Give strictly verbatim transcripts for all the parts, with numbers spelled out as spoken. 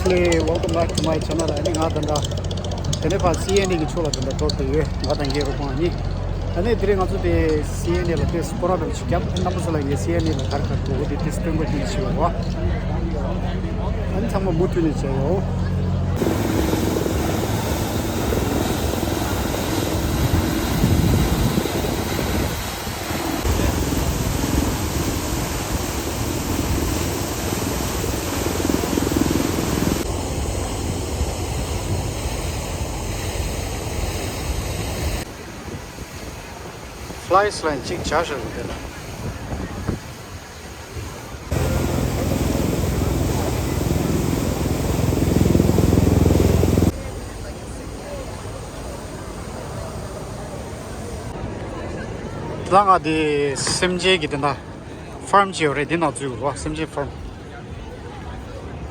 Hey, welcome back to my channel. ཨ་ནི་ང་ད་ལྟ་དེ་ནས་ཕར་སི་ཨེན་ཨེ་གི་ཕྱོགས་ལ་ད་ལྟ་འགྲོ་བསྡད་ཡོད། ང་དང་ངའི་རོགས་པ་གཉིས། ཨ་ནི་དེ་རིང་ང་ཚོ་དེ་སི་ཨེན་ཨེ་ལ་དེ་སྐོར་ར་འདྲ་ཞིག་བརྒྱབ། རྣམ་པ་ཚོ་ལ་ངས་སི་ཨེན་ཨེ་ལ་ག་རེ་ག་རེ་འདུག་འོ་དེ་དེ་སྟོན་པ་ཞིག་བྱེད་པ་རེད། ཨ་ནི་ཚང་མ་མུ་མཐུད་ནས་མཇལ་ཡོང་། Flies ལ་གཅིག་བྱ་ཞིག་འདུག་ལ། ད་ང་དེ་སེམས་ཅན་གྱི་དེ་འདྲ་ཕརམ་ཅིག་ཡོད་རེད། དེ་ནང་འཛུལ་དགོས་རེད་བ། སེམས་ཅན་ཕརམ་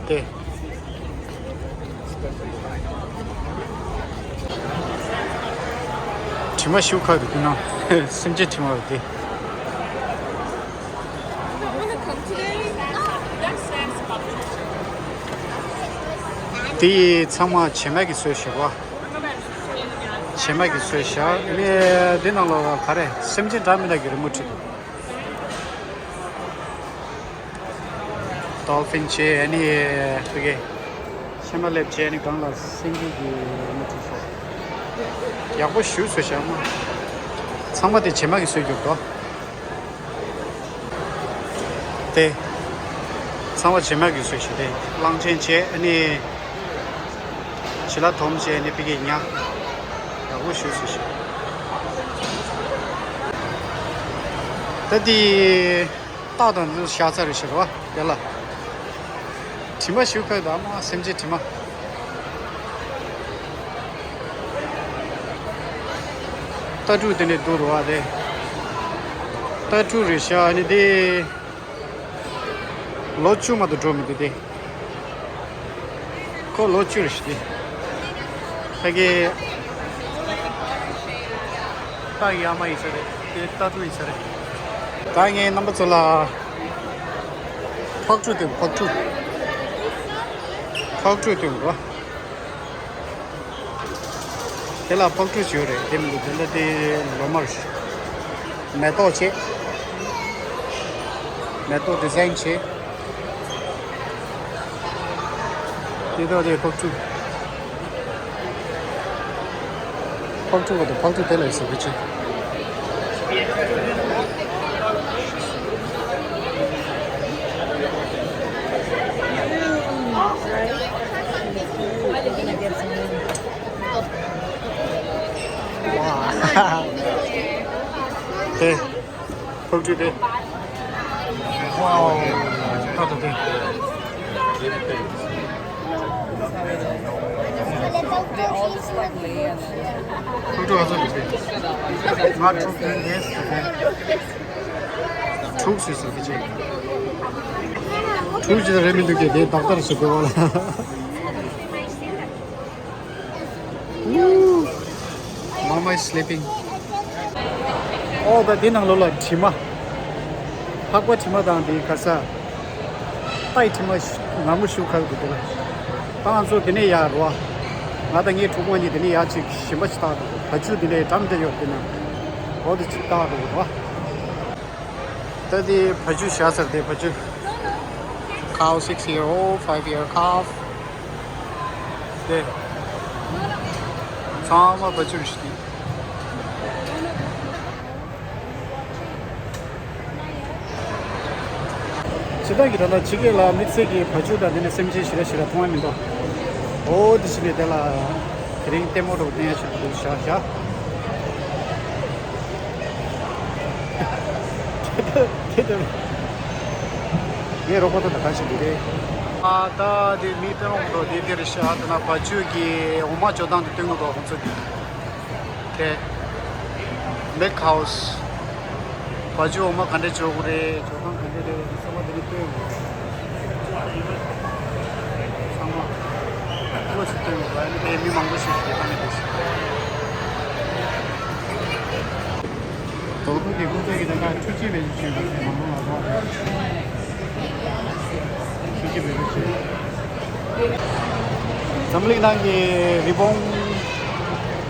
དེ། དྲི་མ་ཤུགས་ཁག་གི་དེ་ནང་སེམས་ཅན་དྲི་མ་རེད་དེ། དེ་ཚང་མ་བྱེ་མ་གིས་བཟོས་བཞག་པ། བྱེ་མ་གིས་བཟོས་བཞག་ནས་འདི་ནང་ལ་ག་རེ་སེམས་ཅན་འདྲ་མི་འདྲ་གི་རི་མོ་བྲིས་འདུག་ཌོལ་ཕིན་བྱས། ཨ་ནི་ཕ་གི་བྱེ་མ་ལེབ་བྱས། ཨ་ནི་སྒང་ལ་སེང་གེ་གི་རི་མོ་བྲིས་སོང་། ཡག་པོ་ཞེ་པོ་བཟོས་བཞག་མ། ཚང་མ་དེ་བྱེ་མ་གིས་བཟོས་རྒྱུ་འདུག་དེ། ཚང་མ་བྱེ་མ་གིས་བཟོས་ཤག་དེ་གླང་ཆེན་བྱས། ཨ་ནི་བྱི་ལ་དོམ་བྱས། ཨ་ནི་ཕ་གི་ཉ། ཡག་པོ་ཞེ་པོ་བཟོས་ཤག་ད་དེ་སྟག་དང་འདི་ཚོ་བཞག་ས་རེད་ཤག་རེད་བ། དེ་ལ་དྲི་མ་ཞེ་པོ་ཁ་ཡོད་ད། མ་སེམས་ཅན་དྲི་མ། རྟ་ཕྲུག་དེ་ནས་འདུག་རེད་བ། དེ་རྟ་ཕྲུག་རེད་ཤག་ཨ་ནི་དེ་ལོ་བཅུ་མ་གཏོགས་འགྲོ་མི་འདུག་དེ། ཁོ་ལོ་བཅུ་རེད་ཤག་དེ། ཕ་གི་སྟག་གི་ཨ་མ་ཡིན་ས་རེད། དེ་རྟ་ཕྲུག་ཡིན་ས་རེད། ད་ངས་རྣམ་པ་ཚོ་ལ་ཕག་ཕྲུག་སྟོན། ཕག་ཕྲུག་ཕག་ཕྲུག་སྟོན་དགོས། དེ་ལ་ཕག་ཕྲུག་ཞིག་ཡོད་རེད། དེ་མི་འདུག་དེ་འདྲ་དེ་ལོ་མ་རེད། མེ་ཏོག་བྱས། མེ་ཏོག་ཌི་ཛའིན་བྱས། དེ་དག་དེ་ཕག་ཕྲུག་ཕག་ཕྲུག་ག་དང་ཕག་ཕྲུག་དེ་ལ་ཟེར་གི་ཅི། དེ་ཕག་ཕྲུག་དེ། ཝའོ། ད་ད་དེ། They all just like lay and ཕྲུ་གུ་ང་ཚོ་གི་ཕྲུ་གུ་ཟེར་ཟེར་གི་ཅི། ཕྲུ་གུ་ཅི་རེད་མི་འདུག་གི། དེ་ཏག་ཏག་ཞིག་དགོས་བ་ལ། Mama is sleeping. ཨོ་ད་དེ་ནང་ལོགས་ལ་དྲི་མ། ལྷགས་པ་དྲི་མ་དང་དེའི་ག་ས། རྟའི་དྲི་མ་ཞིག་ངར་མོ་ཞིག་ཁ་གི་འདུག་དེ་ལ། ད་ང་ཚོ་དེ་ནས་ཡར་རོ། ང་དང་ངའི་གྲོགས་མོ་གཉིས་དེ་ནས་ཡར་ཅིག་ཞིམ་པ་ཞིག་བཏགས་འདུག་བ་ཕྱུགས་དེ་ནས་འགྲམ་དེ་ཡོད་དེ་ན། འོ་དེ་ཅིག་བཏགས་འདུག་རོ། ད་དེ་བ་ཕྱུགས་བཞག་ཚར། དེ་བ་ཕྱུགས། Cow six year old, five year calf. དེ། ཚང་མ་བ་ཕྱུགས་རེད་ཤག་དེ། སྤྱིར་བཏང་གི་ད་ལྟ་ཕྱི་རྒྱལ་ལ་དམིགས་བསལ་གྱི་བ་ཕྱུགས་དང་དེ་ནས་སེམས་ཅན་ཞེ་དྲག་ཞེ་དྲག་མཐོང་ཡ་མི་འདུག་འོ་དེ་བྱས་ནས་དེ་ལ་དེ་རིང་ལྟད་མོ་འདྲ་བོ་བསྟན་ཡ་ཞིག་འདུག་བཞག་བཞག་དེ་ལྟར། ངའི་རོགས་པ་དེ་ད་ག་ཞིག་འདུག་རེད། ཨ་ད་དེ་མི་དཔེ་མང་པོ་འདུག་དེ་དེར་ཤ་དེ་ན་བ་ཕྱུགས་ཀྱི་འོ་མ་འཇོག་སྟངས་དེ་སྟོན་གྱི་འདུག་ཁོང་ཚོ་གི། དེ། མིལཀ་ཧའུ་སི། བ་ཕྱུགས་འོ་མ་ག་འདྲས་འཇོག་དགོས་རེད། འཇོག་སྟངས་ག་འདྲས་རེད། ཚང་མ་དེ་ནས་སྟོན་དགོས། ཚང་མ། ཁོ་ཚོས་སྟོན་དགོས། ཨ་ནི་དེ་མི་མང་པོ་ཞིག་གིས་ད་ནི་དེ་ཞིག་དོ་ཁུར་གྱི་སྐུ་ཚབ་ཀྱི་ད་ལྟ་ཆུ་སྐྱེས་བེད་སྤྱོད་བྱེད་པ་མང་པོ་ལ་རོགས་རེད། ཆུ་སྐྱེས་བེད་སྤྱོད་བྱེད། འཛམ་གླིང་ནང་གི་རི་བོང་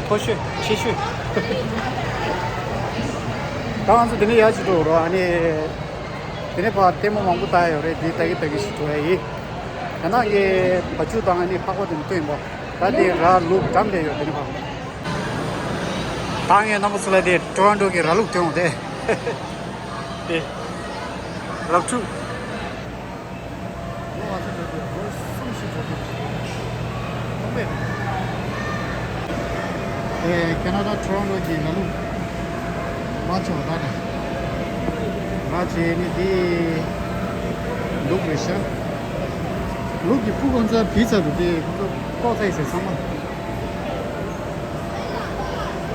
མཐོ་ཤོས་ཆེ་ཤོས། ད་ང་ཚོ་དེ་ནས་ཡར་ཅིག་འགྲོ་རོགས། ཨ་ནི་དེ་ནས་ཕར་ལྟད་མོ་མང་པོ་ལྟ་ཡ་ཡོད་རེད། དེ་ལྟ་གི་ལྟ་གི་ཞིག་འགྲོ་ཡ་ཡིན། ཡང་ན་ངས་བ་ཕྱུགས་དང་ཨ་ནི་ཕག་པ་དེ་ནས་སྟོན་པ། ད་དེ་ར་ལུག་འགྲམ་ལས་ཡོད། དེ་ནས་ཕར། ད་ངས་རྣམ་པ་ཚོ་ལ་དེ་ཊོ་རོན་ཊོ་གི་ར་ལུག་སྟོན་འོང་དེ། དེ་ར་ཕྱུགས། ཨེ། ཁེ་ན་ཌ་ཊོ་རོན་ཊོ་གི་ལ་ལུག་མ་ཆོག་ད་ནི། མ་བྱས་ནི་དེ་ལུག་རེད་ཤག་ལུག་གི་སྤུ་གང་ཚ་བི་ཚ་འདུག་དེ་ཁོ་ཚོ་ལྐོག་ཚ་ཡི་ཟེར་ཚང་མ།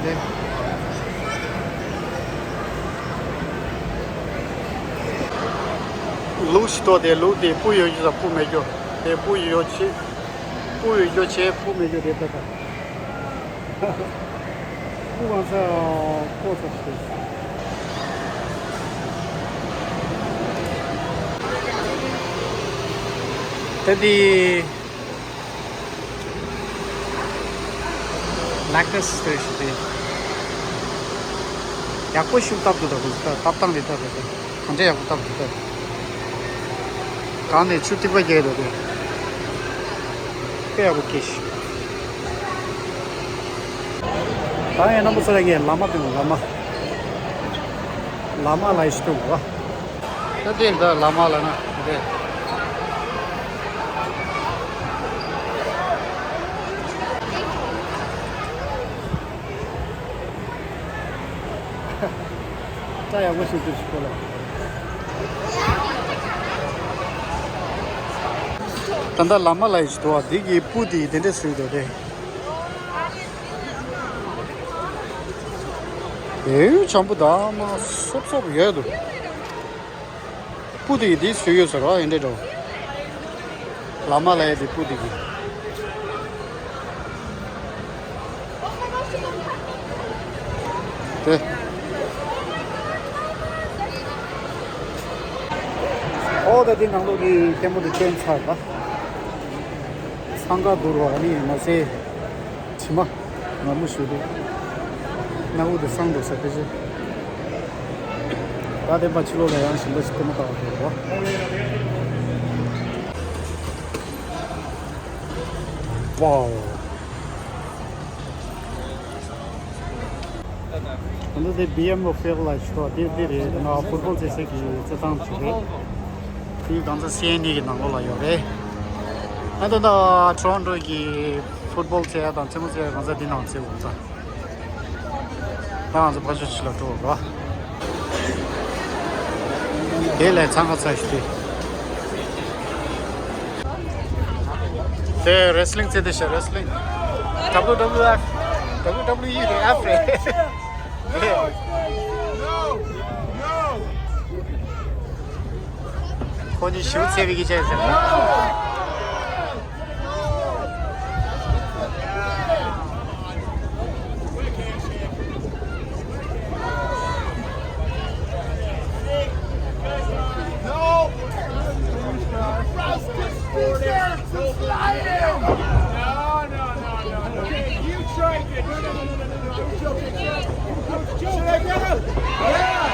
དེ། ལུག་ཞིག་ཏོ་དེ་ལུག་དེ་སྤུ་ཡོད་རྒྱུ་དང་སྤུ་མེད་རྒྱུ། དེ་སྤུ་ཡོད་ཆེ། སྤུ་ཡོད་རྒྱུ་ཆེ་སྤུ་མེད་རྒྱུ་དེ་ལྟ་ད། སྤུ་གང་ས་ལྐོག་ཚ་ཞིག་དེ། དེ་དེ། ལེག་ཊས་ལྟོས་ཤིག་དེ། ཡག་པོ་ཞིག་བཏབ་འདུག་ད་དེ་བཏབ་སྟངས་དེ་ལྟ་དེ་དེ་གང་འདྲ་ཡག་པོ་བཏབ་འདུག་ད། གང་ནས་ཆུ་ཐིགས་པ་རྒྱག་འདུག་དེ། དཔེ་ཡག་པོ་སྐྱེས་ཤིག་ད་ངས་རྣམ་པ་ཚོ་ལ་ངས་ལ་མ་སྟོན། ལ་མ། ལ་མ་ལ་ཡི་ཞིག་སྟོན་དགོས། ད་དེ་འདྲ་ལ་མ་ལ་ན་དེ། སྐྲ་ཡག་པོ་ཞིག་འདུག་ཞིག་གོ་ལ། ད་ལྟ་ལ་མ་ལ་ཡི་ཞིག་འདུག་འདི་གི་སྤུ་དེ་དེ་འདྲས་བཟོས་འདུག་དེ། ཨེ་ཡུ་བྱམས་པོ་ད་མ་སོབ་སོབ་ཡོད་འདུག་སྤུ་དེ་ཡི་དེ་སུས་ཡོད་ཟེར་བ་ཡིན་འདྲ་འགྲོ། ལ་མ་ལ་ཡི་དེ་སྤུ་དེ་གི། དེ། ཨོ་ད་དེ་ནང་ལོགས་ཀྱི་ལྟད་མོ་དེ་བསྟན་ཚར་ལ། འཚང་ཁ་འདུག་རོ། ཨ་ནི་མ་ཟད། དྲི་མ། ངར་མོ་ཞུ་འདུག་སྣ་བུག་དེ་སངས་འགྲོ་ས་ཕལ་ཆེར། ད་དེ་པ་ཕྱི་ལོགས་ལ་ཡང་ཞིམ་པ་ཞིག་ལྟད་མོ་ལྟ་བ་འགྲོ་རོགས། ཝའོ། ད་ལྟ་དེ་བི་ཨེམ་ཨོ་ཕིལ་ལ་ཞུ་བ་དེ་དེ་རེད། ང་ཕུཊ་བོལ་རྩེ་ས་གི་རྩེད་ཐང་ཞིག་རེད། དེ་གང་ས་སི་ཨེན་ཨེ་གི་ནང་ལོགས་ལ་ཡོད་རེད། ཨ་ད་ད་ཊོ་རོན་ཊོ་གི་ཕུཊ་བོལ་རྩེ་ཡ་དང་རྩེད་མོ་རྩེ་ཡ་གང་ས་དེ་ནང་རྩེ་འོང་ད། ད་ང་ཚོ་ཕར་ཕྱོགས་ཕྱི་ལ་འགྲོ་དགོས། དེ་ལས་འཚང་ཁ་ཚ་ཞིག་དེ། དེ་རེ་སི་ལིང་རྩེད་དེ་ཤ་རེ་སི་ལིང་། ཌབ་ལིའུ་ཌབ་ལིའུ་ཨེཕ། ཌབ་ལིའུ་ཌབ་ལིའུ་ཨི་རེད། ཨེཕ་རེད། ཁོ་གཉིས་ཞིབ་ཚད་པའི་སྐད་ཆ་ཟེར། No! No, no, no, no, no. You tried it. No, no, no, no, no, no. Should I get him? Yeah!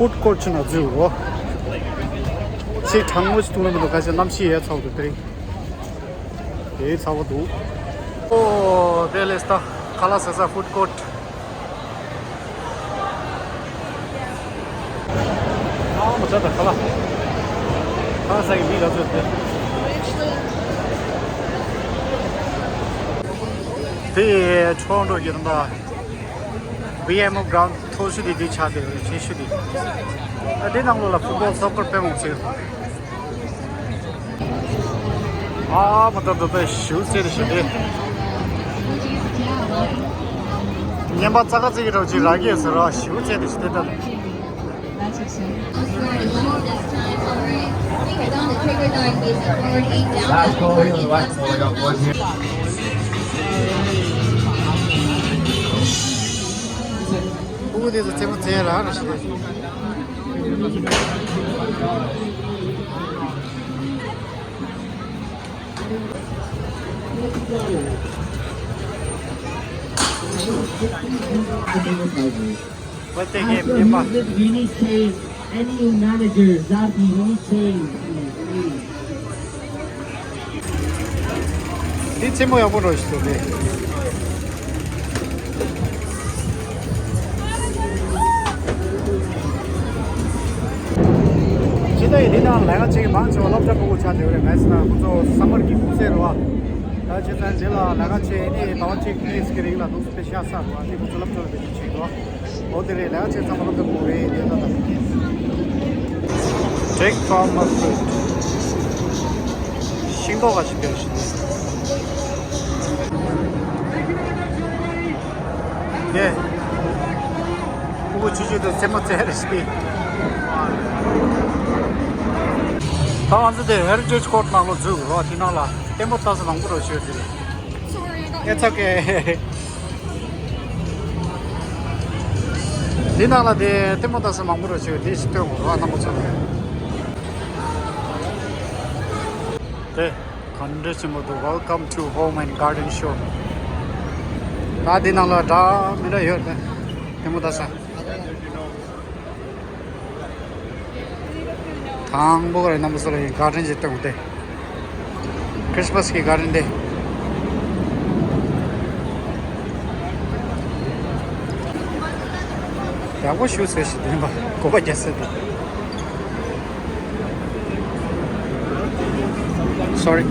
ཕུཌ་ཀོརཊ་ཆེ་ན་འཛུལ་རོ། ཆེས་གྲང་མོ་ཞིག་འཐུང་ན་མི་འདུག་ཁ་ཤས་གནམ་གཤིས་ཡལ་ཚར་འདུག་དེ་རིང་། དེ་ཚ་བོ་འདུག་ཨོ་དེ་ལས་ད་ཁ་ལག་ཟ་ས་ཕུཌ་ཀོརཊ། ཨ་མ་ཚད་ད་ཁ་ལག་ཁ་ལག་ཟ་གི་མི་ལ་ཚོད་དེ། དེ་ཁྲོ་འགྲོ་གི་རེད་ད། བྷི་ཨེམ་ཨོ་གྷ་རའུན་ཌི་མཐོ་ཤོས་དེ་འདི་ཆགས་བསྡད་ཡོད་རེད། ཆེ་ཤོས་དེ། ཨ་དེ་ནང་ལོགས་ལ་ཕུཊ་སྦོལ་སོ་ཀར་དཔེ་མང་ཚིག་ཨ་མ་ཏོ་ཏོ་ཏོ་ཞིའུ་རྩེ་དེ་ཞིག་རེད། ཉན་པ་ཙག་ཙིག་གི་རོ་ཅིག་རག་གི་ཟེར་རོ། ཞིའུ་རྩེ་དེ་ཞིག་དེ་ལྟ། ཕྲུ་གུ་དེ་ཚོ་རྩེད་མོ་རྩེ་ར་ར་ཞིག་རེད། What's the game? Game pass. Any manager, Zaki, any change? འདི་རྩེད་མོ་ཡག་པོ་འགྲོ་ཞིག་འདུག་གས། ཇི་ལྟ་ཡི་འདི་ནང་ལས་ཀ་བྱེད་ཀྱི་མང་ཆེ་བ་སློབ་གྲྭ་ཕྲུ་གུ་ཆགས་བསྡད་ཡོད་རེད། ངས་ཟེར་ན་ཁོ་ཚོ་སམ་མར་གྱི་དགུང་ཚད་རེད་བ། ད་བྱས་ཙང་འདི་ལ་ལས་ཀ་བྱེད་ནས་ཟླ་བ་གཅིག་གཉིས་ཀྱི་རིང་ལ་ནུབ་སུ་དཔེ་ཤ་ཚ་རེད་བ། འདི་ཁོ་ཚོ་སློབ་གྲྭ་ལ་བེད་སྤྱོད་བྱེད་དགོས། འོ་དེ་རེད། ལས་ཀ་བྱེད་ཚང་མ་སློབ་གྲྭ་ཕྲུ་གུ་རེད། དེ་ལྟ་ད། Take palm fruit. ཤིང་ཏོག་ག་ཞིག་སྟེར་ཞིག་ནས། ངས། ཕྲུ་གུ་ཆུང་ཆུང་དེ་རྩེད་མོ་རྩེ་རེ་ཞིག་སྟེར། ད་ང་ཚོ་དེ་Heritage Court ནང་ལོགས་འཛུལ་དགོས་རོགས། དེ་ནང་ལ་ལྟད་མོ་ལྟ་ས་མང་པོ་རོགས་བྱོས་ཟེར། It's okay. འདི་ནང་ལ་དེ་ལྟད་མོ་ལྟ་ས་མང་པོ་རོགས་བྱོས། དེ་ཞིག་སྟོན་དགོས་རོགས། རྣམ་པ་ཚོ་ལ། དེ། ག་འདྲ་ཆེན་པོ་འདུག Welcome to Home and Garden Show. ད་འདི་ནང་ལ་འདྲ་མི་འདྲ་ཡོད་རེད། ལྟད་མོ་ལྟ་ས། དང་པོ་ག་རེ་རྣམ་པ་ཚོ་ལ་ཡིན་གར་ཌེན་ཅིག་སྟོན་དགོས་ཏེ། Christmas གི་གར་ཌེན་དེ། ཡག་པོ་ཞུ་ཟེར་ཞིག་བདེན་པ་གོ་བ་རྒྱག་ས་དེ། Sorry.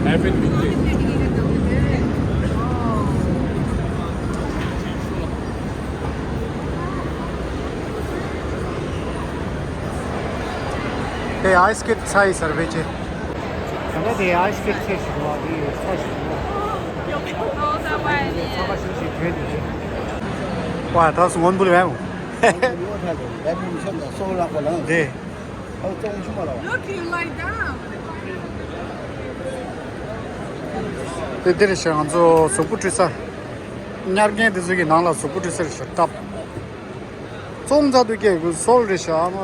དེ་ཨའི་སི་སྐེཊ་ཚ་ཡི་སར་བེ་ཅེ། ད་ལྟ་དེ་ཨའི་སི་སྐེཊ་ཚེ་ཞིག་ལ་དེ་ཚ་ཞིག་ལ། ཚ་བ་ཞིག་ཞིག་བྲོས་དེ་ཞིག་ཝ་ད་སྔོན་པོ་ལ་བས་མོ། དེ། Look, you lie down. དེ་འདིར་ཞིག་ང་ཚོ་གཟུགས་པོ་བཀྲུས་ས། ཉར་མཁན་དེ་ཚོ་གི་ནང་ལ་གཟུགས་པོ་བཀྲུས་ས་རེད་ཤག་ཊབ། ཙོང་ཙ་དུ་སྐྱེ་དགོས་སོལ་རེད་ཤག་ཨ་མ།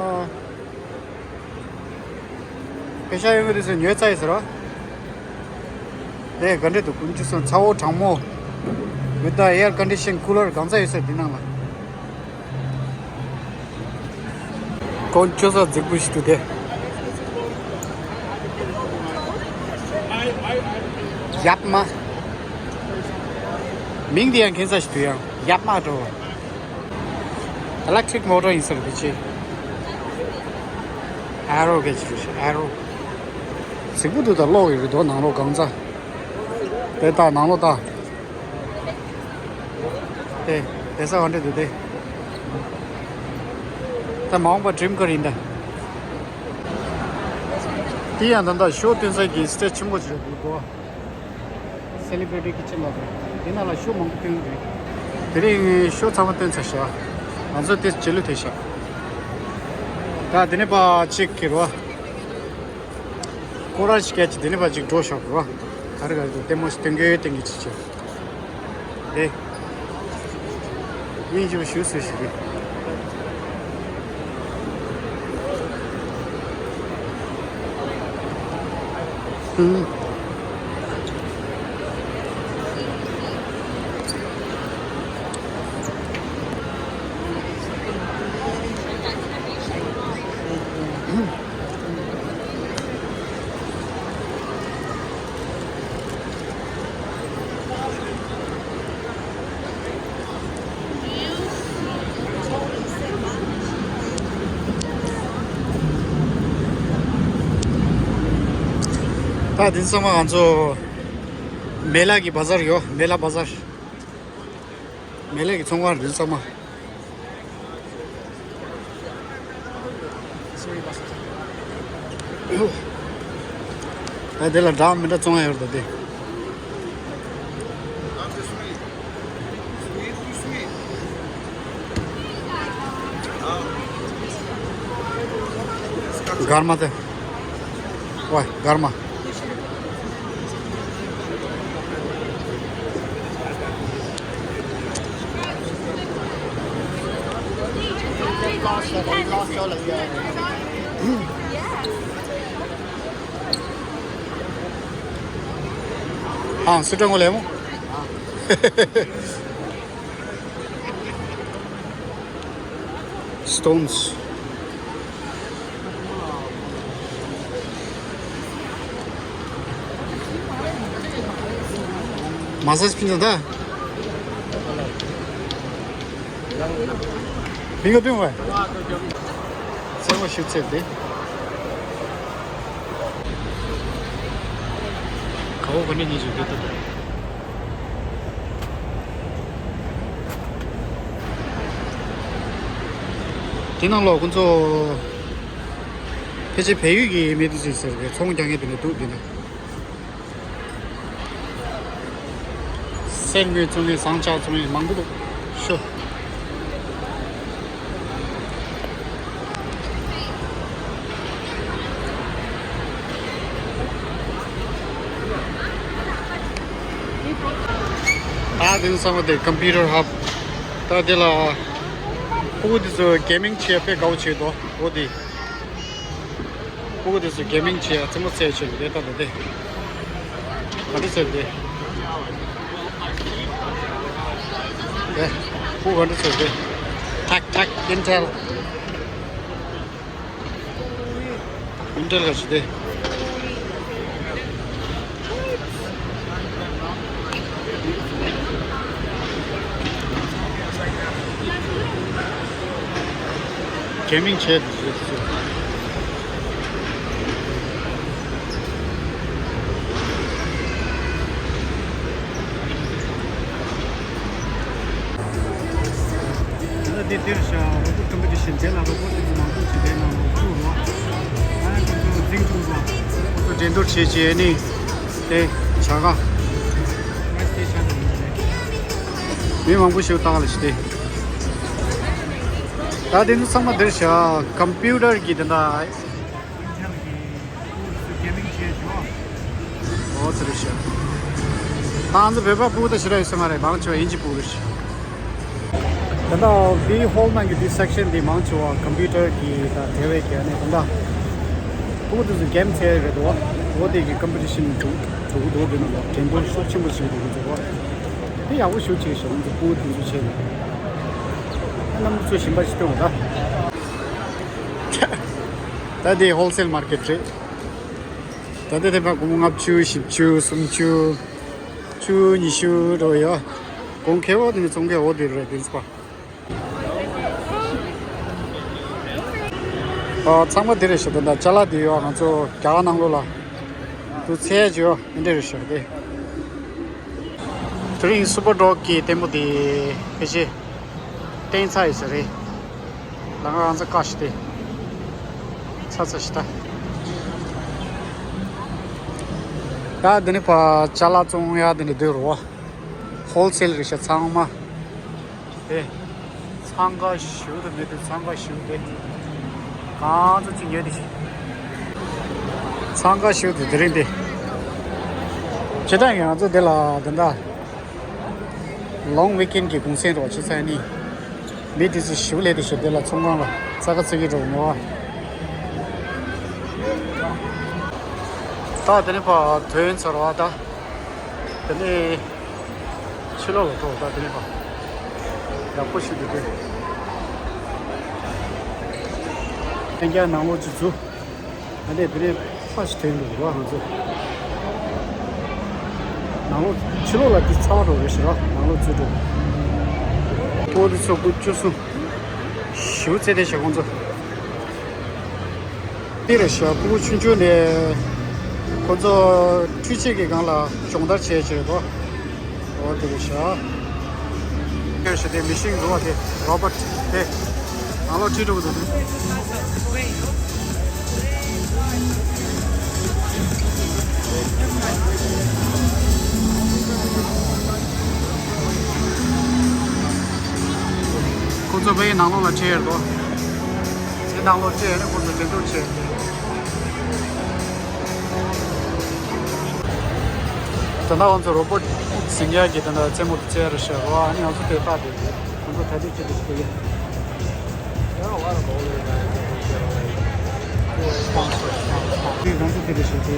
པེ་ཤ་ཡོང་གི་དུས་སུ་ཉོས་ཚར་ཡིན་ཟེར་བ། དེ་ག་འདྲ་འདུག་ཀུན་སྤྱོད་སོང་ཚ་བོ་གྲང་མོ། With the air condition cooler གང་ཚ་ཡོད་ཟེར་འདི་ནང་ལ། ཀུན་སྤྱོད་ས་རྫིག་པོ་ཞིག་འདུག་དེ། ཡབ་མ། མིང་འདི་ཡང་ཁྱད་མཚར་ཞིག་འདུག་ཡང་ཡབ་མ་འགྲོ་བ། Electric motor ཡིན་ས་རེད་དེ་ཅི། Arrow གལ་ཆེ་རེད་ཤག Arrow། གཟིགས་པོ་འདུག་ད་གློག་ཡོད་རེད་དོ་ནང་ལོགས་གང་ཚ། དེ་ལྟ་ནང་ལོགས་ལྟ། དེ་དེ་ས་ག་འདྲ་འདུག་དེ། ད་མ་འོངས་པ་ཌི་རིམ་ཀར་ཡིན་ད། དེ་ཡང་ད་ལྟ་ཤོ་སྟོན་ས་གི་སི་ཊེ་ཇི་ཆེན་པོ་ཅིག་རེད་འདུག་གོ། Celebrity Kitchen ལབ་རེད། དེ་ནང་ལ་ཤོ་མང་པོ་སྟོན་གི་རེད། དེ་རིང་ངས་ཤོ་ཚང་མ་སྟོན་ཚར་ཤག་ང་ཚོ་དེ་རྗེས་ལུས་ཐེབས་ཤག་ད་དེ་ནས་ཕར་གཅིག་གི་རོ། སྐོར་ར་ཞིག་སྐད་ཅིག་དེ་ནས་ཕར་གཅིག་འགྲོ་ཤག་རོ། ག་རེ་ག་རེ་འདུག་ལྟད་མོ་ཞིག་སྟོན་གི་སྟོན་གི་ཅིག་བྱས། དེ། སྙིང་རྗེ་པོ་ཞེ་པོ་ཞིག་རེད། ཧུམ། ད་དེ་ཚང་མ་ང་ཚོ་མེ་ལ་གི་བ་ཟར་ཡོད། མེ་ལ་བ་ཟར། མེ་ལ་གི་ཚོང་ཁང་རེད་ཚང་མ། ཨ་དེ་ལ་འདྲ་མི་འདྲ་བཙོང་ཡ་ཡོད་རེད་དེ། སྒར་མ་དེ། ཝའི་སྒར་མ། ཨང་སི་ཀྲང་གོ་ལེ་མོ། Stones. Massage ཕྱིན་ད། མིང་ག་བཏོན་བས། ཚེ་མོ་ཞིག་ཚེ་དེ། ག་བོ་ག་ནས་ཉིད་ཞིག་བསྡད་ཐུབ་པས། དེ་ནང་ལོགས་ཁོང་ཚོ་ཕལ་ཆེར་བལ་ཡུལ་གྱི་མི་དེ་ཚོ་ཟེར་བའི་ཚོང་རྒྱག་མཁན་དེ་འདྲ་འདུག་དེ་འདྲ། གསེར་དངུལ་བཙོང་མཁན་ཟངས་ལྕགས་བཙོང་མཁན་མང་པོ་འདུག་ཤོ། ད་དེང་སང་བ་དེ་computer hub། ད་དེ་ལ་ཕྲུ་གུ་དེ་ཚོ་གེ་མིང་བྱེད་དཔེ་དགའ་བོ་བྱེད་དོ། འོ་དེ་ཕྲུ་གུ་དེ་ཚོ་གེ་མིང་བྱེད་རྩེད་མོ་རྩེད་བྱེད་ལ་དེ་ལྟ་དང་དེ་ག་འདྲ་ཟེར་དེ། དེ་ཕྲུ་གུ་ག་འདྲ་ཟེར་དེ། ཐག་ཐག་ཨིན་ཊེལ། ཨིན་ཊེལ་ག་ཞིག་དེ། གེ་མིང་བྱས་འདུག་ཟེར་ཟེར། ད་འདི་འདིར་ཤ་རོ་པོ་ཊི་ཀམ་པི་ཊི་ཤན་དེ་ལ་རོ་པོ་ཊི་མང་པོ་ཞིག་དེ་ནང་ལ་བཅུག་རོགས། ཨ་ཁོ་ཚོ་འཛིང་བཅུག་རོགས། ཁོ་ཚོ་འགྲན་བསྡུར་བྱེད་བྱེད་ནི་དེ་བྱ་ག་མི་མང་པོ་ཞིག་བཏང་ལ་ཞིག་དེ། ད་དེ་ཚོ་ཚང་མ་འདིར་ཤ་ཀམ་པུ་ཊར་གི་དེ་འདྲ། ཨོ་ཙི་རེད་ཤག་ད་ང་ཚོ་བོད་པ་ཕྲུ་གུ་དང་ཞེ་དྲག་ཡོད་ས་མ་རེད། མང་ཆེ་བ་དབྱིན་ཇི་ཕྲུ་གུ་རེད་ཤག་ད་ལྟ་འདིའི་ཧོལ་ནང་གི་འདི་སེག་ཤན་འདི་མང་ཆེ་བ་ཀམ་པུ་ཊར་གི་ད་དེ་བས་ཀྱི་ཨ་ནི་ད་ལྟ་ཕྲུ་གུ་དེ་ཚོ་གེམ་རྩེ་རེད་འདུག་འོ་དེ་གི་ཀམ་པི་ཊི་ཤན་འགྲོ་འགྲོ་གི་འདུག་དེ་ནང་ལ་འགྲན་བསྡུར་ཤུགས་ཆེན་པོ་བྱེད་ཀྱི་འདུག་འདུག་དེ་ཡག་པོ་ཞེ་པོ་ཅིག་ཤག་ང་ཚོ་ཕྲུ་གུ་དེ་ཚོ་བྱས་ནས་རྣམ་པ་ཚོ་ཞིམ་པ་ཞིག་སྟོན་འོང་ད། ད་དེ་ཧོལ་སེལ་མར་ཀེ་ཊི་རེད། ད་ལྟ་དེ་བར་སྒོར་མོ་ལྔ་བཅུ། བཞི་བཅུ། སུམ་ཅུ། བཅུ། ཉི་ཤུ་འགྲོ་ཡ། གོང་ཁེ་བོ་དེ་ནི་ཙོང་ཁེ་བོ་དེ་རེད་དེ་ཚོ་པ། ཨ་ཚང་མ་དེ་རེད་ཤག་ད་ལྟ་ཅ་ལག་དེ་ཡོད་ང་ཚོ་རྒྱ་གར་ནང་ལོགས་ལ་དུ་ཚད་ཅིག་ཡོད་མི་འདྲ་རེད་ཤག་དེ། དེ་རིང་སུ་པར་ཌོག་གི་ལྟད་མོ་དེ་ཕལ་ཆེར་བསྟན་ཚར་ཡོད་ས་རེད། ལ་ང་རང་ཚོ་བཀའ་ཞིག་སྟེ། ཚ་ཚ་ཞིག་ད། ད་འདི་ནི་ཕ་ཅ་ལག་བཙོང་ཡ་འདི་ནི་འདུག་རོ། ཧོལ་སེལ་རེད་ཤག་ཚང་མ། དེ། འཚང་ཁ་ཞུ་དུ་མེད་དུ་འཚང་ཁ་ཞུ་དེ། གང་ཚོ་ཅི་ཉོས་དེ་ཞིག་འཚང་ཁ་ཞུ་དུ་དེ་རིང་དེ། ཇི་ལྟར་ཡང་ང་ཚོ་འདི་ལ་འདི་འདྲ། ལོང་ཝིག་ཨེན་གི་གུང་སེང་རོགས་བྱེད་ཚར་ནི། མི་དེ་ཚོ་ཞིབ་ལས་དེ་ཞིབ་དེ་ལ་ཚོང་ཁང་ལ་རྩ་ཁ་རྩ་གི་འགྲོ་མོ་བ། ད་དེ་ནི་ཕ་ཐོན་ཚར་བ་ད། དེ་ནི་ཕྱི་ལོགས་ལ་འགྲོ་ད་དེ་ནི་ཕ། ཡག་པོ་ཞིག་འདུག་གི་ལྷན་རྒྱས་ནང་ལོགས་ཅིག་འཛུལ། ཨ་ནི་དེ་ནས་ཕ་ཞིག་ཐོན་འདུག་ར་ང་ཚོ། ནང་ལོགས་ཕྱི་ལོགས་ལ་དེ་ཚ་བ་འགྲོ་རེད་ཤག་ནང་ལོགས་ཚུད་འགྲོ། ཕྲུ་གུ་དེ་ཚོ་དགུ་བཅུ་གསུམ། ཞེ་པོ་རྩེད་བདེ་ཤག་ཁོང་ཚོ། དེ་རེད་ཤག་ཕྲུ་གུ་ཆུང་ཆུང་ནས་ཁོང་ཚོ་འཕྲུལ་ཆས་ཀྱི་སྒང་ལ་སྦྱོང་བརྡར་བྱས་བྱས་རེད་དོ། འོ་དེ་རེད་ཤག་དེ་ཤག་དེ་མི་ཤིན་འདུག་བ་དེ་རོ་བོ་ཊི་དེ། ནང་ལོགས་ཁྲིད་འགྲོ་གི་འདུག་ཁོ་ཚོ་བོད་ནང་ལོགས་ལ་ཁྲིད་ཡོད་དོ། དེ་ནང་ལོགས་ཁྲིད་ཡོད་ནས་ཁོ་ཚོ་འགྲེམས་སྟོན་བྱས། ད་ལྟ་ང་ཚོ་རོ་བོ་ཊི་ཟིན་ཡག་གི་ད་ལྟ་རྩེད་མོ་དེ་རྩེ་རུ་ཤར་བ། ཨ་ནི་ང་ཚོ་དེ་ལྟ་དེ་ང་ཚོ་ད་དེ་ཁྱེད་དེ་ཁྱེད་ཡིན། དེ་ང་ཚོ་དེ་རུ་ཤར་དེ་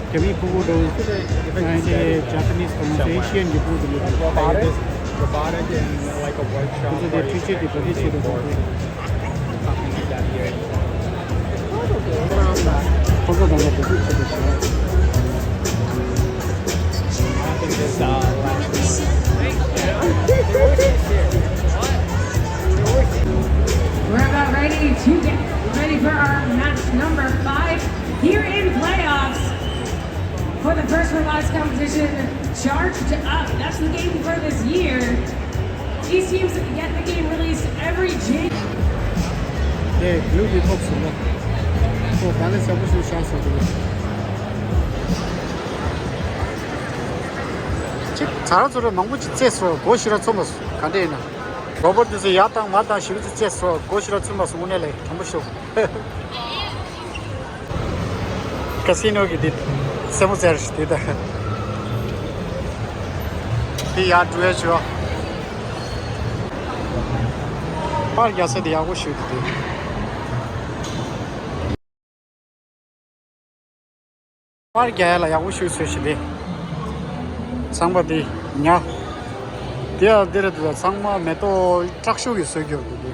རྒྱ་མིའི་ཕྲུ་གུ་འདྲ་བོ། ཨ་ནི་Japanese་དང་ང་ཚོ་Asian་གི་ཕྲུ་གུ་འདྲ་བོ། Robotic and like a workshop ཁོ་ཚོ་དེ་འཕྲུལ་ཆས་དེ་ག་དུས་བྱེད་དགོས་འདུག་ཁོ་ཚོ་དང་ལ་འབྲེལ་གཏུག་བྱེད་དགོས་བྱུང་། We're about ready to get ready for our match number five here in playoffs for the first robotics competition, Charged Up. That's the game for this year. These teams get the game released every Jan. དེ་ལུག་གི་ཐོག་སུ་ལ་ཁོ་ག་ནས་ཟ་བོ་ཞིག་བཞག་ཟེར་དུས། ཅིག་ཚ་ར་ཚོ་ར་མང་པོ་ཅིག་རྩེས་སོ་སྒོ་ཤི་ར་ཚོ་མ་སོ་ག་འདྲ་ཡིན་ན། རོ་བོ་ཊི་དེ་ཚོ་ཡར་བཏང་མར་བཏང་ཞིབ་ཏུ་རྩེས་སོ་སྒོ་ཤི་ར་ཚོ་མ་སོ་དངོས་གནས་ལས་དྲང་པོ་ཤོག་ཀ་སི་ནོ་གི་དེ་སེ་མོ་ཙེར་དེ་ད་དེ་ཡར་འགྲོ་ཡ་བྱོས། པར་རྒྱག་ས་དེ་ཡག་པོ་ཞིག་འདུག་དེ། པར་རྒྱག་ཡ་ལ་ཡག་པོ་ཞིག་བཟོས་ཤིག་དེ། ཚང་མ་དེ་ཉ། དེ་ཡང་འདིར་འདུག་ཚང་མ་མེ་ཏོག་དྲག་ཤུགས་ཀྱིས་བཟོས་རྒྱུ་འདུག་དེ།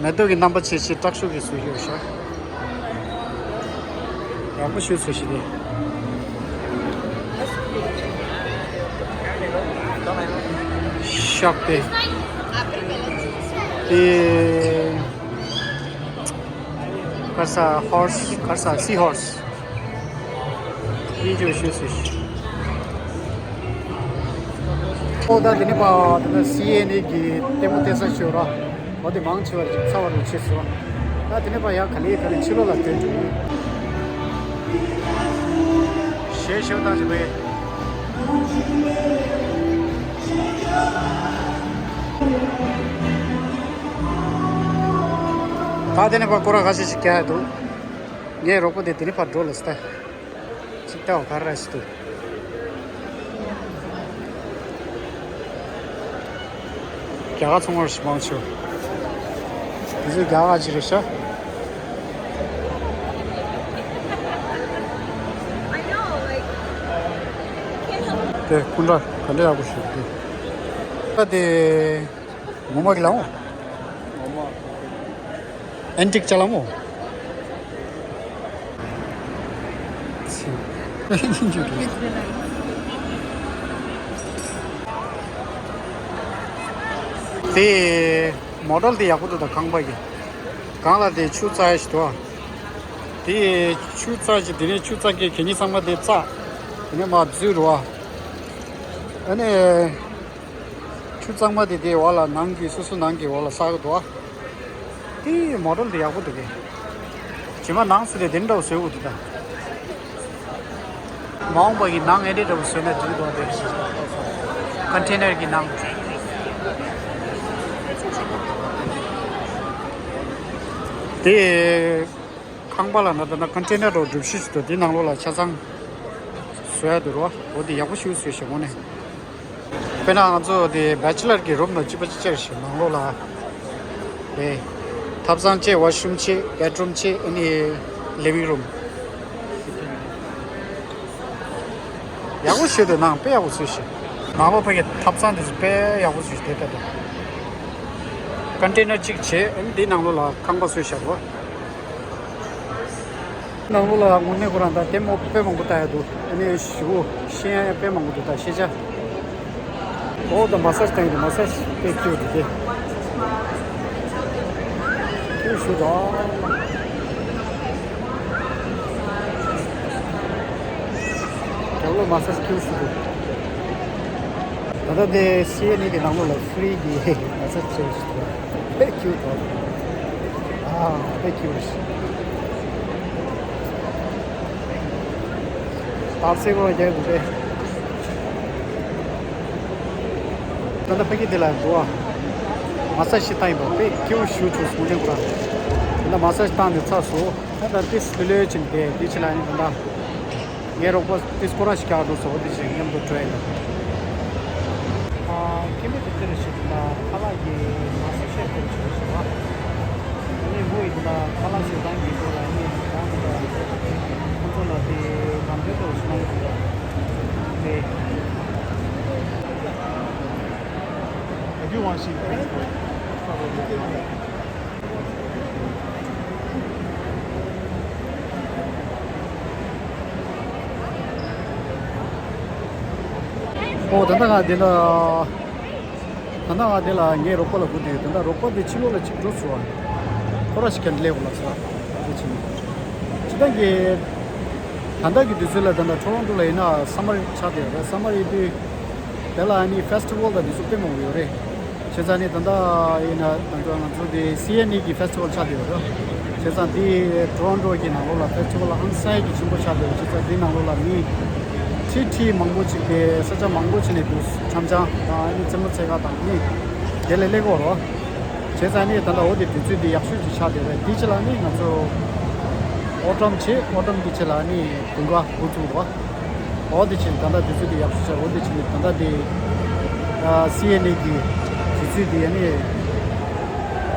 མེ་ཏོག་གི་རྣམ་པ་ཆེ་ཆེ་དྲག་ཤུགས་ཀྱིས་བཟོས་ཤོག་ཤག་ཡག་པོ་ཞིག་བཟོས་ཤིག་དེ། ཤག་དེ། དེ། ག་རེ་ཟ། ཧོར་སི། ག་རེ་ཟ། སི་ཧོར་སི། དེ་ཅིག་ཞུས་སོ་ཤིག་ཨོ་ད་དེ་ནི་པ་དེ་ནི་སི་ཨེན་ཨེ་གི་ལྟད་མོ་བལྟས་ས་ཞིག་ཡོད་ར། འོ་དེ་མང་ཆེ་བ་ཅིག་ཚ་བ་རུ་ཆེ་སོང་། ད་དེ་ནི་པ་ཡ་ག་ལེ་ག་ལེ་ཕྱི་ལོགས་ལ་ཐོན་འགྲོ་གི་ཡོད། ཞེས་ཞུ་དང་ཞུ་བའི། ད་དེ་ནི་པ་སྐོར་ར་ཁ་ཤས་ཤིག་རྒྱག་ཡ་འདུག་ངའི་རོགས་པོ་དེ་དེ་ནི་ཕར་འགྲོ་ལ་སྟ། ཅིག་ལྟ་བ་ག་རེ་ཞིག་འདུག་རྒྱ་གར་ཚོང་བར་ཞིག་མང་ཆེ་བ། དེ་ཚོ་རྒྱ་གར་ཅིག་རེད་ཤག་དེ་སྐུ་འདྲ་ག་འདྲ་ཡག་པོ་ཞིག་འདུག་ད་དེ། ངོ་མ་གི་ལ་འོང་། ངོ་མ། ཨན་ཊིག་ཅ་ལ་མོ། ཚིག་དེ་མོ་ཌལ་དེ་ཡག་པོ་འདུག་ད་ཁང་པ་གི། གང་ལ་དེ་ཆུ་བཙག་ཡ་ཞིག་འདུག་ཨ། དེ་ཆུ་བཙག་ཅིག་དེ་ནས་ཆུ་བཙག་གི་གད་སྙིགས་ཚང་མ་དེ་བཙག་དེ་ནས་མར་འཛུལ་རུ་ཨ། ཨ་ནི། ཆུ་གཙང་མ་དེ་དེའི་འོག་ལ་ནང་གི་སོ་སོ་ནང་གི་འོག་ལ་བསགས་འདུག་ཨ། དེའི་མོ་ཌལ་དེ་ཡག་པོ་འདུག་གས། རྗེས་མ་ནང་སུ་དེ་དེ་འདྲ་བོ་བཟོས་འོ་དེ་ད། མ་འོངས་པ་གི་ནང་ཨེ་འདྲ་འདྲ་བོ་བཟོས་ན་འགྲིག་འདུག་ཨ་དེ། ཀོན་ཊེ་ནར་གི་ནང་། དེ། ཁང་པ་ལ་ན་ད་ན་ཀོན་ཊེ་ནར་འདྲ་བོ་སྒྲུབ་གཞི་ཞིག་འདུག་དེ་ནང་ལོགས་ལ་ཆ་ཚང་བཟོ་ཡ་འདུག་རོ། འོ་དེ་ཡག་པོ་ཞིག་བཟོས་ཤག་དངོས་གནས། དཔེར་ན་ང་ཚོ་དེ་བེ་ཆི་ལར་གྱི་རུམ་ལ་གཅིག་པ་གཅིག་རྐྱང་རེད་ཤག་ནང་ལོགས་ལ། དེ། ཐབ་ཚང་བཅས་ཝ་ཤི་རུམ་བཅས་བེད་རུམ་བཅས་ཨ་ནི་ལི་ཝིང་རུམ། ཡག་པོ་བཟོས་འདུག་ནང་དཔེ་ཡག་པོ་བཟོས་ཤག་ནང་ལོགས་ཕ་གི་ཐབ་ཚང་དེ་ཚོ་དཔེ་ཡག་པོ་བཟོས་ཤག་དེ་ལྟ་དུས། ཀོན་ཊེ་ནར་གཅིག་བྱས་ཨ་ནི་དེའི་ནང་ལོགས་ལ་ཁང་པ་བཟོས་ཤག་གོ། ནང་ལོགས་ལ་དངོས་གནས་ཁོ་རང་ད་ལྟད་མོ་དཔེ་མང་པོ་ལྟ་ཡ་འདུག་ཨ་ནི་ཞེ་པོ་ཤེས་ཡ་དཔེ་མང་པོ་འདུག་ད་ཤེས་བྱ། འོ་ད་མ་སཱ་ཇི་བཏང་གི་འདུག་མ་སཱ་ཇི་དཔེ་སྐྱིད་པོ་འདུག་སྟེ། ཁྱོད་ཞུ་དང་། རྒྱབ་ལོགས་མ་སཱ་ཇི་སྐྱིད་པོ་ཞིག་འདུག་ད་ལྟ་དེ་སི་ཨེན་ཨི་གི་ནང་ལོགས་ལ་ཧྥི་རི་གི་མ་སཱ་ཇི་བྱེད་ཀྱི་འདུག་དཔེ་ཁྱུག་འདུག་ཨ་དཔེ་ཁྱུག་རེད། ད་སེ་གོ་རྒྱག་དགོས་རེད། ད་ལྟ་ཕ་གི་དེ་ལ་འགྲོ་བ། མ་སཱ་ཇི་བཏང་ཡིན་པ་དཔེ་སྐྱིད་པོ་ཞིག་བྱུང་སོང་ལེ་ཁོ་རང་། ད་ལྟ་མ་སཱ་ཇི་བཏང་ནས་ཚར་སོང་། ད་ལྟ་ཏིས་ལྷོད་ལྷོད་ཕྱིན་ཏེ་འདི་ཕྱི་ལ་ནི་ད་ལྟ། ངའི་རོགས་པ་ཏིས་ཁོ་རང་ཞིག་རྒྱག་འགྲོ་སོང་། འདི་ཕྱིན་མཉམ་དུ་འགྲོ་ཡིན། ཨ་ཁྱིམ་མི་དེ་དེར་ཞིག་ལ་ཁ་ལག་གི་མ་སཱ་ཇི་དེར་ཞིག་ཞིག་བ། ཨ་ནི་མོ་ཡིན་ལ་ཁ་ལག་ཞིག་བཏང་གི་འགྲོ་ལ་ནི་ད་ལྟ་ཁོང་ཚོ་ལ་དེ་ལམ་སྟོན་དུ་ཞིག་གནང་གི་འདུག་དེ། I do want to see the place, but it's not really good. ཨོ་ད་ལྟ་ང་འདི་ལ། ད་ལྟ་ང་འདི་ལ་ངའི་རོགས་པ་ལ་སྒུག་བསྡད་ཡོད། ད་ལྟ་རོགས་པ་འདི་ཕྱི་ལོགས་ལ་གཅིག་འགྲོ་སོང་བ། ཁོ་ར་ཞིག་ག་འདི་ལས་འོ་ལ་ས་འདི་ཕྱིན། ཇི་ལྟར་གྱི། ད་ལྟ་གི་དུས་ཚོད་ལ་ད་ལྟ་ཊོ་རོན་ཊོ་ལ་ཡིན་ན་སམ་མར་ཆགས་བསྡད་ཡོད་རེད། སམ་མར་ཡིན་དུས། དེ་ལ་ཨ་ནི་ཕེ་སི་ཊི་ཝལ་དང་འདི་ཚོ་དཔེ་མང་པོ་ཡོད་རེད། བྱས་ཙང་ནི་ད་ལྟ་ཡིན་ན་ད་ལྟ་ང་ཚོ་དེ་སི་ཨེན་ཨི་གི་ཕེ་སི་ཊི་ཝལ་ཆགས་བསྡད་ཡོད་རེད། བྱས་ཙང་འདི་ཊོ་རོན་ཊོ་གི་ནང་ལོགས་ལ་ཕེ་སི་ཊི་ཝལ་ཨང་སང་གི་ཆེན་པོ་ཆགས་བསྡད་ཡོད། བྱས་ཙང་འདི་ནང་ལོགས་ལ་མི་ཁྲི་ཁྲི་མང་པོ་ཅིག་དེ་ས་ཆ་མང་པོ་ཅིག་ནས་འདུག་འཆམ་འཆམ་དང་ཨ་ནི་རྩེད་མོ་རྩེ་ག་དང་ནི་དེ་ལས་སླེབས་ཀྱི་ཡོད་རེད། བྱས་ཙང་ནི་ད་ལྟ་འོ་དེ་དུས་ཚོད་འདི་ཡག་ཤོས་ཅིག་ཆགས་བསྡད་རེད། འདི་ཕྱི་ལ་ནི་ང་ཚོ་ཨོ་ཊམ་བྱས། ཨོ་ཊམ་གི་ཕྱི་ལ་ནི་དགུན་ཁ་འགོ་ཚུགས་རེད། འོ་དེ་ཕྱིན་ད་ལྟ་དུས་ཚོད་དེ་ཡག་ཤོས་ཆགས། འོ་དེ་ཕྱིན་ད་ལྟ་དེ་ཨ་སི་ཨེན་ཨི་གི་དུས་ཚོད་དེ་ཡ་ནི་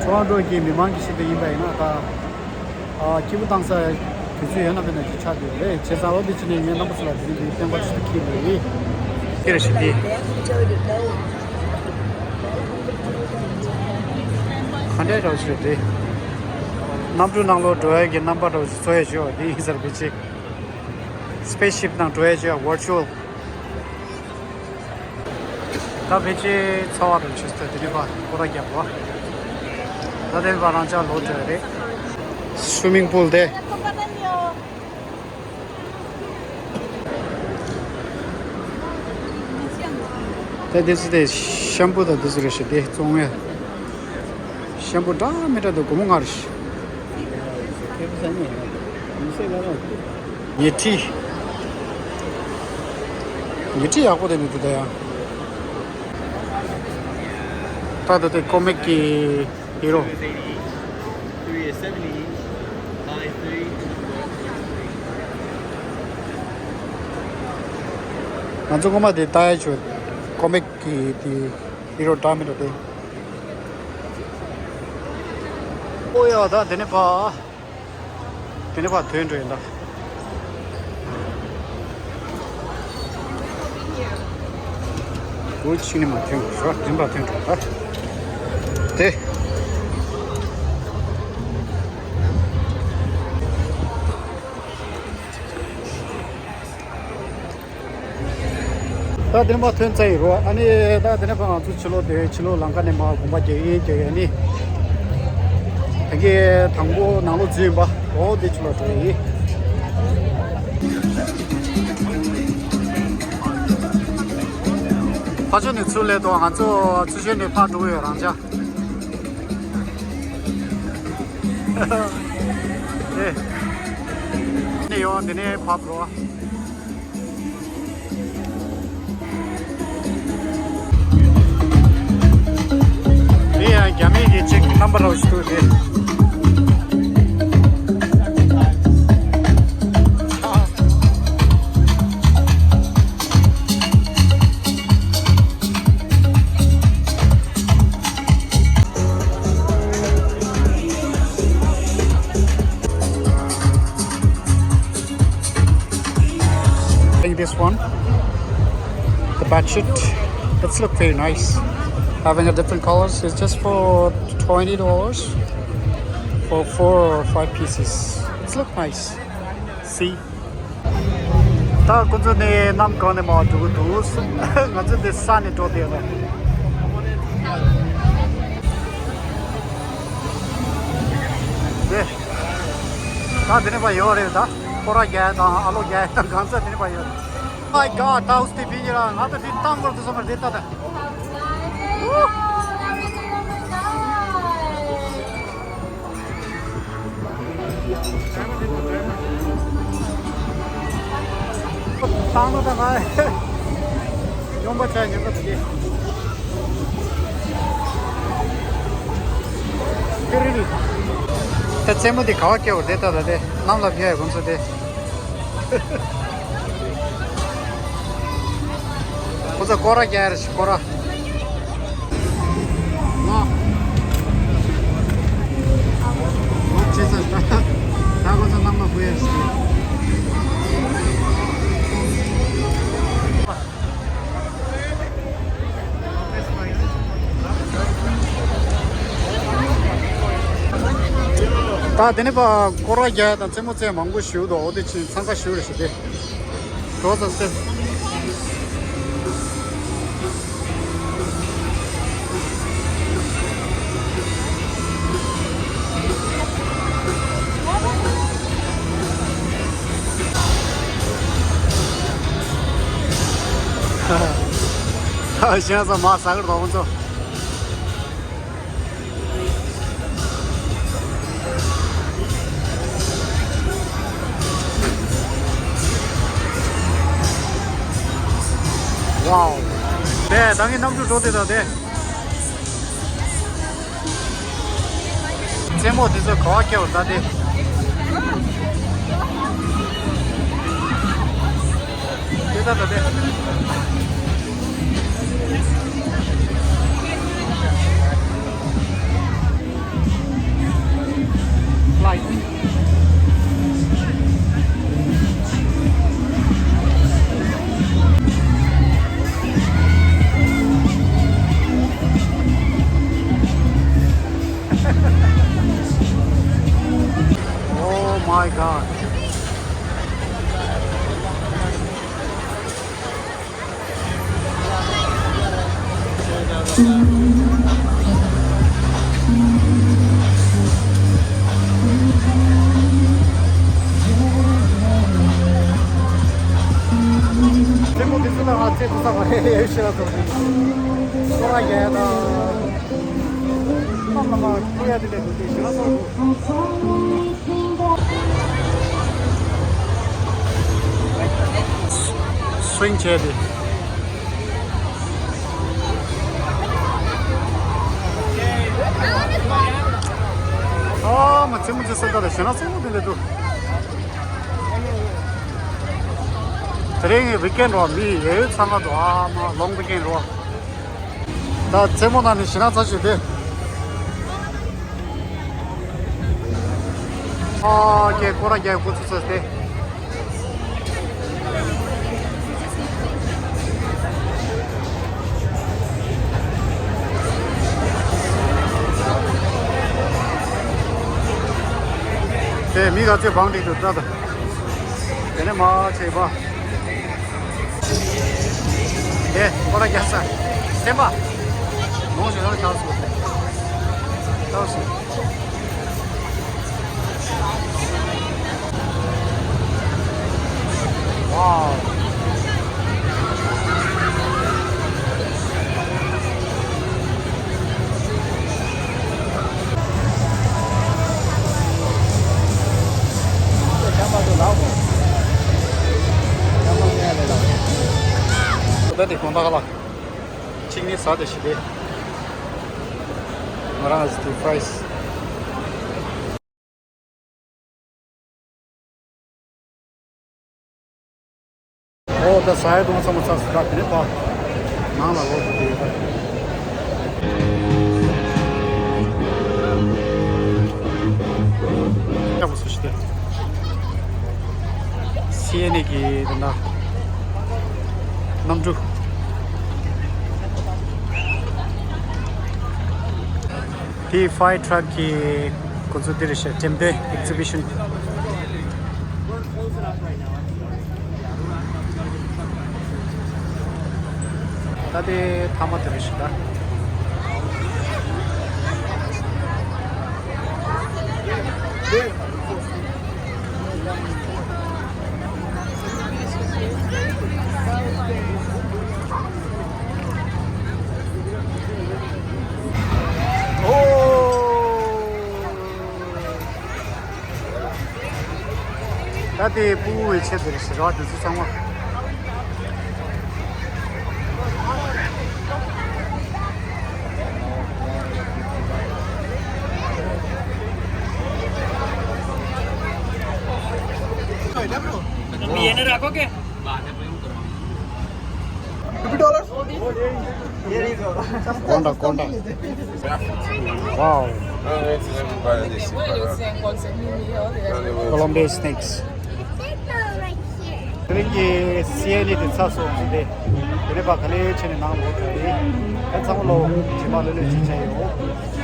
ཊོ་རོན་ཊོ་གི་མི་མང་གི་ཞིག་ཏུ་ཡིན་པ་ཡིན་ན་ད་ཨ་སྐྱིད་པོ་བཏང་ས་དུས་ཚོད་ཡོད་ན་མེད་ན་ཅིག་ཆགས་བསྡད་རེད། བྱས་ཙང་འོ་དེ་ཕྱིན་ནས་ངས་རྣམ་པ་ཚོ་ལ་དེ་རིང་འདི་བསྟན་པ་ཞིག་ཏུ་འཁྱེར་ཡོད་རེད། དེ་རེད་ཞིག་དེ། ག་འདྲའི་རོགས་ཞིག་རེད་དེ། གནམ་གྲུ་ནང་ལོགས་འགྲོ་ཡ་གི་རྣམ་པ་རོགས་ཞིག་བཟོ་ཡ་ཞིག་ཡོད་དེ་ཡིན་ས་རེད། དཔེ་ཆེ། སི་པེ་སི་ཤིབ་ནང་འགྲོ་ཡ་ཅིག་ཝར་ཅུ་ཨལ། ད་ཕལ་ཆེར་ཚ་བ་དང་ཆུ་ཚོད་དེ་ནས་ཕར་ཁོ་ར་རྒྱབ་པ། ད་དེ་ནས་ཕར་རང་ཅག་ལོག་འགྲོ་ཡ་རེད། སུའི་མིང་པུལ་དེ། ད་དེ་ཚོ་དེ་ཤམ་པུ་དང་དེ་ཚོ་རེད་ཤག་དེ་བཙོང་ཡ། ཤམ་པུ་འདྲ་མི་འདྲ་འདུག་སྒོར་མོ་ལྔ་རེད་ཤག་ཉལ་ཁྲི། ཉལ་ཁྲི་ཡག་པོ་དེ་མི་འདུག་ད་ཡ། ད་ད་དེ་ཀོ་མིག་གི་ཧི་རོ། Three is seventy, five three, four three. ང་ཚོ་སྔོན་མ་དེ་ལྟ་ཡ་བྱོས། ཀོ་མིག་གི་དེ་ཧི་རོ་འདྲ་མི་འདྲ་དེ། ཨོ་ཡ་ད་དེ་ནས་ཕར། དེ་ནས་ཕར་ཐོན་འགྲོ་ཡིན་ད། འུ་ཅི་ནས་མ་ཐོན་འགྲོ་ར་རིམ་པར་ཐོན་འགྲོ་ད། དེ། ད་དེ་ནས་མར་ཐོན་ཚར་ཡིན་རོ། ཨ་ནི་ད་དེ་ནས་ཕར་ང་ཚོ་ཕྱི་ལོགས་དེ་ཕྱི་ལོགས་ལམ་ཁ་ནས་མར་གོམ་པ་རྒྱག་ཡིན་རྒྱག་ཡིན། ཨ་ནི་ད་གིན་དང་པོ་ནང་ལོགས་འཛུལ་ཡིན་པ། འོ་དེ་ཕྱི་ལོགས་འགྲོ་ཡིན། ཕར་ཕྱོགས་ནས་ཚུར་སླེབས་དང་ང་ཚོ་ཚུར་ཕྱོགས་ནས་ཕར་འགྲོ་གི་ཡོད་རང་ཅག་ཨེ། ནས་ཡོང་དེ་ནས་ཕར་འགྲོ། འདི་ཡང་རྒྱ་མི་གི་གཅིག་རྣམ་པ་རོགས་ཞིག་འདུག་སྟེ། Think this one, the bed sheet, it's look very nice. Having a different colors, it's just for twenty dollars for four or five pieces. It's look nice. See? ད་ཁོ་ཚོ་ནི་གནམ་གང་ནས་མར་འགྲོ་གི་འདུག་ང་ཚོ་འདི་ས་ནས་འགྲོ་བསྡད་ཡོད་རེད། དེ། ད་དེ་ནས་ཕར་ཡོད་རེད། ད་ཁོ་ར་རྒྱག་ཡ་དང་ཨ་ལོ་རྒྱག་ཡ་དང་གང་ས་དེ་ནས་ཕར་ཡོད་རེད། My God, ད་འུ་སྟེ་བི་ཉི་ར་ང་ད་དེ་བཏང་བར་དུ་སོང་བར་དེ་ད་ད། བཏང་ད་ད་ང་ཡོང་པ་ཆ་ཉན་པ་དེ། ད་རྩེད་མོ་དེ་ག་བ་སྐྱེ་བ་དེ་ད་ད་དེ་གནམ་ལ་བྱས་ཡ་དགོན་ཚོ་དེ། ཁོ་ཚོ་སྐོར་ར་རྒྱག་རེ་ཞིག་སྐོར་ར། ང་ང་ཅི་ཟེར་ད། ད་ཁོ་ཚོ་གནམ་ལ་བུ་ཡ་ཞིག་ད་དེ་ནས་པ་སྐོར་ར་རྒྱག་དང་རྩེད་མོ་རྩེ་མང་པོ་ཞིག་འདུག་འོ་དེ་ཕྱིན་འཚང་ཁ་ཞིག་རེད་ཞུ་དེ། འགྲོ་ཙམ་སེ། ཧ་ཧ། ཤེས་ས་མ་ཟ་གི་རོགས་ཚོ། ཝའོ། དེ་ད་ངའི་གནམ་གྲུ་འགྲོ་དེ་ད་དེ། རྩེད་མོ་དེ་ཚོ་ག་བ་སྐྱེ་བར་ད་དེ། དེ་ད་ད་དེ། Flight. Oh my God. རྩེད་མོ་དེ་ཚོ་ལ་ང་རྩེད་ཐུབ་ས་མ་རེད་ཞེས་ལ་སོགས་ཏེ། སོ་ར་རྒྱག་ཡ་དང་། ཁམས་ལ་མ་ཁོ་ཡ་དེ་ལས་འདུག་སྟེ་ཞེས་ལ་སོགས་ཏེ། སུ་ཡིན་བྱས་ཏེ། ཨ་མ་རྩེད་མོ་རྩེ་ས་ད་ལ་ཞེས་ལ་སོགས་དེ་ལས་འདུག་དེ་རིང་གི་ཝིག་ཨེན་རོ་མི་ཡོད་ཚང་མ་འགྲོ་ཨ་མ་ལོང་ཝིག་ཨེན་རོ། ད་རྩེད་མོ་ནང་ནས་ཞེ་ན་ཚ་ཞིག་དེ། ཨ་ཀྱེ་ཀོ་ར་རྒྱལ་ཁོ་ཚོ་ཚོ་དེ། དེ་མི་ག་ཚོད་བང་སྒྲིག་ཏུ་བཀྲ་དང་། དེ་ནས་མ་བྱས་པ། དེ་ཁོ་ར་རྒྱག་ས། སེམས་པ། ལོངས་ཞེ་དྲག་ཆགས་སོང་། ཆགས་སོང་། ཝའོ། ད་དེ་དགོང་དག་ལ་ཅིག་ནི་ཟ་དེ་ཞི་དེ། ང་རང་ཨ་ཟི་ཏི་ཕ་རའི་སི། ཨོ་ད་ཟ་ཡ་གཏོང་ཚང་མ་ཚར་སོང་། ད་དེ་ནས་ཕར་ནང་ལ་ལོག་དགོས་ཀྱི་ཡོད་པ། ཡག་པོ་བཟོ་ཞིག་སྟེ། སི་ཨེན་ཨེ་གི་དེ་འདྲ་གནམ་གྲུ། དེ་ཕའི་ཊི་རག་གི་ཁོ་ཚོ་འདིར་བཞག་འགྲེམས་སྟོན་ཨེག་ཛི་བི་ཤན། ད་དེ་ཐ་མ་དེ་རེད་ཤག་ད། ད་དེ་ཕྲུ་གུ་བའི་ཆེད་དུ་རེད་ཟེར་བ་དེ་ཚོ་ཚང་མ། ये नहीं रखो के? कोंडा, कोंडा। Wow. Colombian snakes. དེ་རིང་གི་སི་ཨེན་ཨི་དེ་ཚར་སོང་ཟིན་ཏེ། དེ་ནས་ཕར་ག་ལེ་བྱས་ནས་ནང་ལོག་ཐུབ་རེད། ད་ཚང་མ་ལོ་ཇི་མ་ལོ་ལོ་ཅིག་བྱས་ཡོད།